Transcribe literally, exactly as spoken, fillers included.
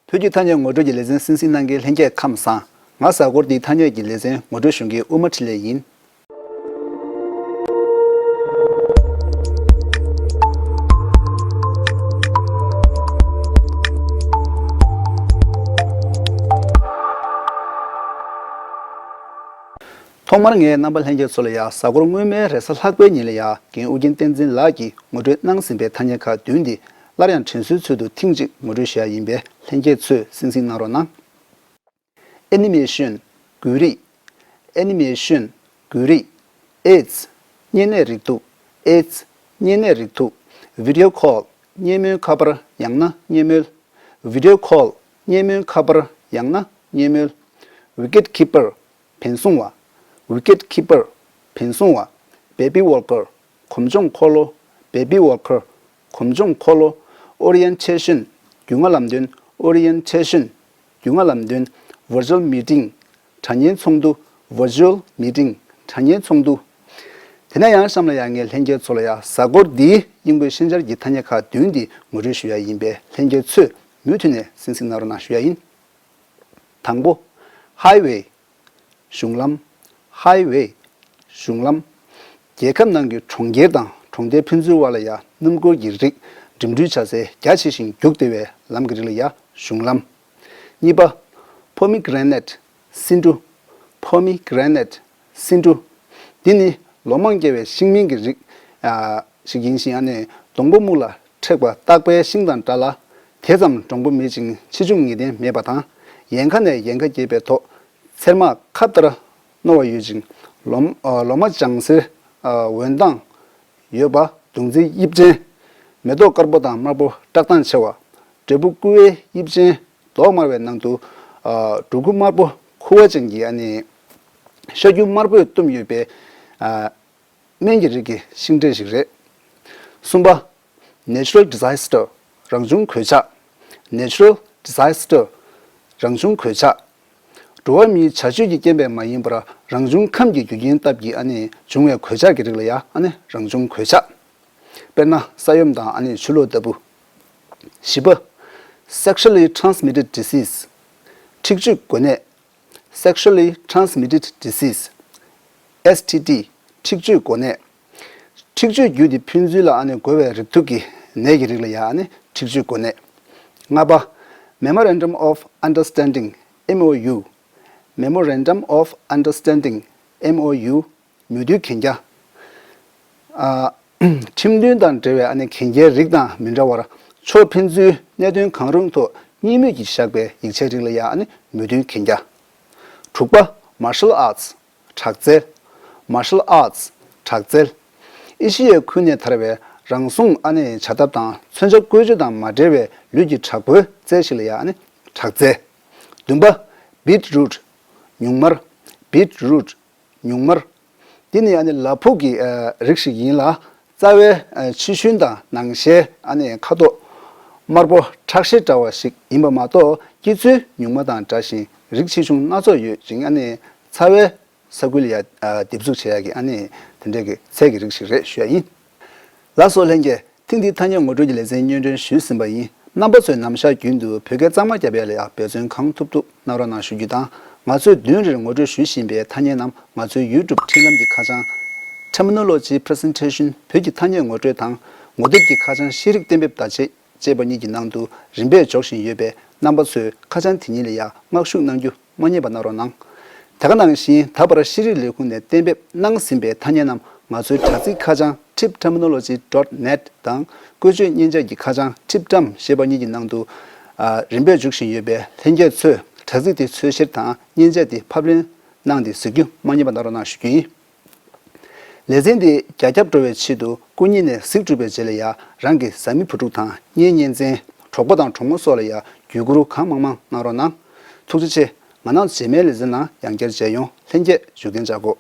བོད་ཀྱི་ཐ་སྙད་ངོ་སྤྲོད་ཀྱི་ལེ་ཚན་གསན་གཟིགས་གནང་མཁན་ལྷན་རྒྱས་ཁམས་བཟང་། ང་གཟའ་འཁོར་འདིའི་ཐ་སྙད་ཀྱི་ལེ་ཚན་ངོ་སྤྲོད་ཞུ་མཁན་དབུ་མ་འཕྲིན་ལས་ཡིན། ཐོག་མར་ངས་རྣམ་པ་ལྷན་རྒྱས་ཚོ་ལ་ཡ་གཟའ་འཁོར་སྔོན་མའི་རེས་གཟའ་ལྷག་པའི་ཉིན་ལ་ཡ་རྒན་ཨུ་རྒྱན་བསྟན་འཛིན་ལགས་ཀྱིས་ངོ་སྤྲོད་གནང་ཟིན་པའི་ཐ་སྙད་ཁག་བདུན་འདི་སླར་ཡང་དྲན་གསོའི་ཚུལ་དུ་ཐེངས་གཅིག་ངོ་སྤྲོད་ཞུ་ཡ་ཡིན་པས་ལྷན་རྒྱས་ཚོས་གསན་གཟིགས་གནང་རོགས་གནང་། ཨེ་ནི་མེ་ཤོན། འགུལ་རིས། ཨེ་ནི་མེ་ཤོན། འགུལ་རིས། ཨེ་ཙི། བརྙན་གནས་རིགས་འདུག་ཨེ་ཙི། བརྙན་གནས་རིགས་འདུག་ཝི་ཌི་ཡོ་ཁོལ། བརྙན་སྨོན་ཁ་པར། ཡང་ན་བརྙན་སྨོན། ཝི་ཌི་ཡོ་ཁོལ། བརྙན་སྨོན་ཁ་པར། ཡང་ན་བརྙན་སྨོན། ཝི་ཀེཊ་ཀི་པར། བན་སྲུང་བ། ཝི་ཀེཊ་ཀི་པར། བན་སྲུང་བ། བེ་བི་ཝོར་ཀར། གོམ་སྦྱོང་འཁོར་ལོ། བེ་བི་ཝོར་ཀར། གོམ་སྦྱོང་འཁོར་ལོ། ཨོ་རི་ཡན་ཊེ་ཤན། རྒྱུས་མངའ་ལམ་སྟོན། ཨོ་རི་ཡན་ཊེ་ཤན། རྒྱུས་མངའ་ལམ་སྟོན། ཝར་ཅུ་ཨལ་མི་ཊིང་། དྲ་བརྙན་ཚོགས་འདུ། Virtual Meeting། དྲ་བརྙན་ཚོགས་འདུ། དེ་ནས་ཡང་གཤམ་ལ་ཡང་ངས་ལྷན་རྒྱས་ཚོ་ལ་ཡང་གཟའ་འཁོར་འདིའི་དབྱིན་གོའི་ཤན་སྦྱར་གྱི་ཐ་སྙད་ཁག་བདུན་འདི་ངོ་སྤྲོད་ཞུ་ཡ་ཡིན་པས་ལྷན་རྒྱས་ཚོས་མུ་མཐུད་ནས་གསན་གཟིགས་གནང་རོགས་གནང་ཞུ་ཡ་ཡིན། དང་པོ། ཧའི་ཝེ། གཞུང་ལམ། ཧའི་ཝེ། གཞུང་ལམ། རྒྱལ་ཁབ་ནང་གི་གྲོང་ཁྱེར་དང་གྲོང་རྡལ་ཕན་ཚུན་དབར་ལ་ཡ་སྣུམ་འཁོར་གྱི་རིགས་འགྲིམ་འགྲུལ་བྱ་སའི་རྒྱ་ཆེ་ཞིང་རྒྱུག་བདེ་བའི་ལམ་གྱི་རིགས་ལ་ཡ་གཞུང་ལམ། གཉིས་པ། པོ་མི་གྷི་རེ་ནེཊ། སེ་འབྲུ། པོ་མི་གྷི་རེ་ནེཊ། སེ་འབྲུ། འདི་ནི་ལོ་མང་སྐྱེ་བའི་ཤིང་སྨན་གྱི་རིགས་ཨ་ཞིག་ཡིན་ཞིང་ཨ་ནི་སྡོང་པོ་སྨུག་ལ་མཁྲེགས་པ་སྟག་པའི་ཤིང་དང་འདྲ་ལ། དེ་ཙམ་འགྲོང་པོ་མེད་ཅིང་ཆེ་ཆུང་ངེས་གཏན་མེད་པ་དང་། ཡལ་ག་ནས་ཡལ་ག་རྒྱས་པའི་ཐོག་ཚེར་མ་ཁབ་ལྟར་རྣོ་བ་ཡོད་ཅིང་། ལོ་ཨ་ལོ་མ་ལྗང་སེར་ཨ་འོད་མདངས་ཡོད་པ། མདུང་རྩེའི་དབྱིབས་ཅན། མེ་ཏོག་དཀར་པོ་དང་དམར་པོ་བཀྲག་མདངས་ཆེ་བ། འབྲས་བུ་སྐུ་བའི་དབྱིབས་ཅན། མདོག་དམར་བའི་ནང་དུ་ཨ་སྦྲུལ་སྐུ་དམར་པོ་ཁུ་བ་ཅན་གྱི་ཨ་ནི་ཤ་རྒྱུ་དམར་པོས་བཏུམས་ཡོད་པའི་ཨ་སྨན་གྱི་རིགས་ཀྱི་ཤིང་འབྲས་ཤིག་རེད། གསུམ་པ། Natural Disaster། རང་བྱུང་གོད་ཆག Natural Disaster། རང་བྱུང་གོད་ཆག་འགྲོ་བ་མིའི་བྱ་སྤྱོད་ཀྱི་རྐྱེན་པས་མ་ཡིན་པར་རང་བྱུང་ཁམས་ཀྱི་རྒྱུ་རྐྱེན་སྟབས་ཀྱིས་ཨ་ནི་བྱུང་བའི་གོད་ཆག་གི་རིགས་ལ་ཡ་ཨ་ནི་རང་བྱུང་གོད་ཆག་དཔེར་ན་ས་ཡོམ་དང་ཨ་ནི་ཆུ་ལོག་ལྟ་བུ། བཞི་པ། Sexually Transmitted Disease། འཁྲིག་སྤྱོད་འགོ་ནད། Sexually Transmitted Disease། S T D། འཁྲིག་སྤྱོད་འགོ་ནད། འཁྲིག་སྤྱོད་བརྒྱུད་དེ་ཕན་ཚུན་ལ་ཨ་ནི་འགོ་བའི་རེག་ཐུག་གི་ནད་ཀྱི་རིགས་ལ་ཡ་ཨ་ནི་འཁྲིག་སྤྱོད་འགོ་ནད། ལྔ་པ། Memorandum of Understanding། M O U། Memorandum of Understanding། M O U། མོས་མཐུན་གན་རྒྱ། ཨ། ཁྲིམས་མཐུན་དང་འབྲེལ་བའི་ཨ་ནི་གན་རྒྱའི་རིགས་དང་མི་འདྲ་བར་ཕྱོགས་ཕན་ཚུན་གནད་དོན་གང་རུང་ཐོག་གཉིས་མོས་ཀྱིས་བཞག་པའི་ཡིག་ཆའི་རིགས་ལ་ཡང་ཨ་ནི་མོས་མཐུན་གན་རྒྱ། དྲུག་པ། Martial Arts། དྲག་རྩལ། Martial Arts། དྲག་རྩལ། ཨེ་ཤི་ཡའི་ཁུལ་ནས་དར་བའི་རང་སྲུང་ཨ་ནི་བྱ་ཐབས་དང་མཚོན་ཆ་བཀོལ་སྤྱོད་དང་མ་འབྲེལ་བའི་ལུས་ཀྱི་དྲག་པོའི་རྩལ་ཞིག་ལ་ཡང་ཨ་ནི་དྲག་རྩལ། བདུན་པ། Beetroot། ཉུང་མར། Beetroot། ཉུང་མར། འདི་ནི་ཨ་ནི་ལ་ཕུག་གི་ཨ་རིགས་ཤིག་ཡིན་ལ། རྩ་བའི་ཨ་ཕྱི་ཤུན་དང་ནང་ཤའི་ཨ་ནི་ཁ་དོག་དམར་པོ་ཁྲག་ཤེལ་འདྲ་བ་ཞིག་ཡིན་པ་མ་གཏོགས་སྐྱེ་ཚུལ་ཉུང་མ་དང་འདྲ་ཞིང་རིགས་ཆེ་ཆུང་སྣ་ཚོགས་ཡོད་ཅིང་ཨ་ནི་ཚ་བའི་ས་ཁུལ་ལ་ཡ་ཨ་འདེབས་འཛུགས་བྱེད་ཡག་གི་ཨ་ནི་དེ་འདྲའི་གི་ཚལ་གྱི་རིགས་ཤིག་རེད་ཞུ་ཡ་ཡིན། ལགས་སོ་ལྷན་རྒྱས། ཐེངས་འདིའི་ཐ་སྙད་ངོ་སྤྲོད་ཀྱི་ལེ་ཚན་སྙན་སྒྲོན་ཞུས་ཟིན་པ་ཡིན། རྣམ་པ་ཚོས་ནམ་ཞག་རྒྱུན་དུ་བོད་སྐད་གཙང་མ་རྒྱབ་ཡ་ལ་ཡང་འབད་བརྩོན་གང་ཐུབ་ཐུབ་གནང་རོགས་གནང་ཞུ་རྒྱུ་དང་། ང་ཚོས་བདུན་རེར་ངོ་སྤྲོད་ཞུ་བཞིན་པའི་ཐ་སྙད་རྣམས་ང་ཚོའི་ཡུ་ཊུབ་འཕྲིན་ལམ་གྱི་ཁ་བྱང་། Terminology Presentation བོད་ཀྱི་ཐ་སྙད་ངོ་སྤྲོད་དང་། ངོ་དེབ་ཀྱི་ཁ་བྱང་ཤེས་རིག་གཏན་འབེབས་བརྡ་ཆད་ཅེས་པ་གཉིས་ཀྱི་ནང་དུ་རིམ་པས་འཇོག་བཞིན་ཡོད་པས་རྣམ་པ་ཚོས་ཁ་བྱང་དེ་གཉིས་ལ་ཡང་མངགས་ཞུགས་གནང་རྒྱུ་མ་བསྙེལ་བ་གནང་རོགས་གནང་། དེ་ག་ནང་བཞིན་ད་བར་ཤེས་རིག་ལས་ཁུངས་ནས་གཏན་འབེབས་གནང་ཟིན་པའི་ཐ་སྙད་རྣམས་ང་ཚོའི་དྲ་ཚིགས་ཁ་བྱང་ཊིབ་ཊར་མི་ནོ་ལོ་ཇི་ཌོཊ་ནེཊ་དང་བཀོལ་སྤྱོད་མཉེན་ཆས་ཀྱི་ཁ་བྱང་ཊིབ་ཊམ་ཞེས་པ་གཉིས་ཀྱི་ནང་དུ་ཨ་རིམ་པས་འཇུག་བཞིན་ཡོད་པས་ལྷན་རྒྱས་ཚོས་དྲ་ཚིགས་དེ་འཚོལ་བཤེར་དང་མཉེན་ཆས་དེ་ཕབ་ལེན་གནང་སྟེ་གཟིགས་རྒྱུ་མ་བསྙེལ་བ་གནང་རོགས་གནང་ཞུ་རྒྱུ་ཡིན། ལེ་ཚན་འདི་རྒྱ་ཁྱབ་འགྲོ་བའི་ཆེད་དུ་སྐུ་ཉིད་ནས་གཟིགས་གྲུབ་པའི་རྗེས་ལ་ཡང་རང་གི་བཟའ་མི་བུ་ཕྲུག་དང་གཉེན་ཉེ་ཚན། གྲོགས་པོ་དང་གྲོགས་མོ་སོགས་ལ་ཡང་བརྒྱུད་བསྐུར་གང་མང་མང་གནང་རོགས་གནང་། ཐུགས་རྗེ་ཆེ། ང་རང་རྗེས་མའི་ལེ་ཚན་ནང་ཡང་བསྐྱར་མཇལ་ཡོང་། ལྷན་རྒྱས་བཞུགས་གདན་འཇགས་དགོས།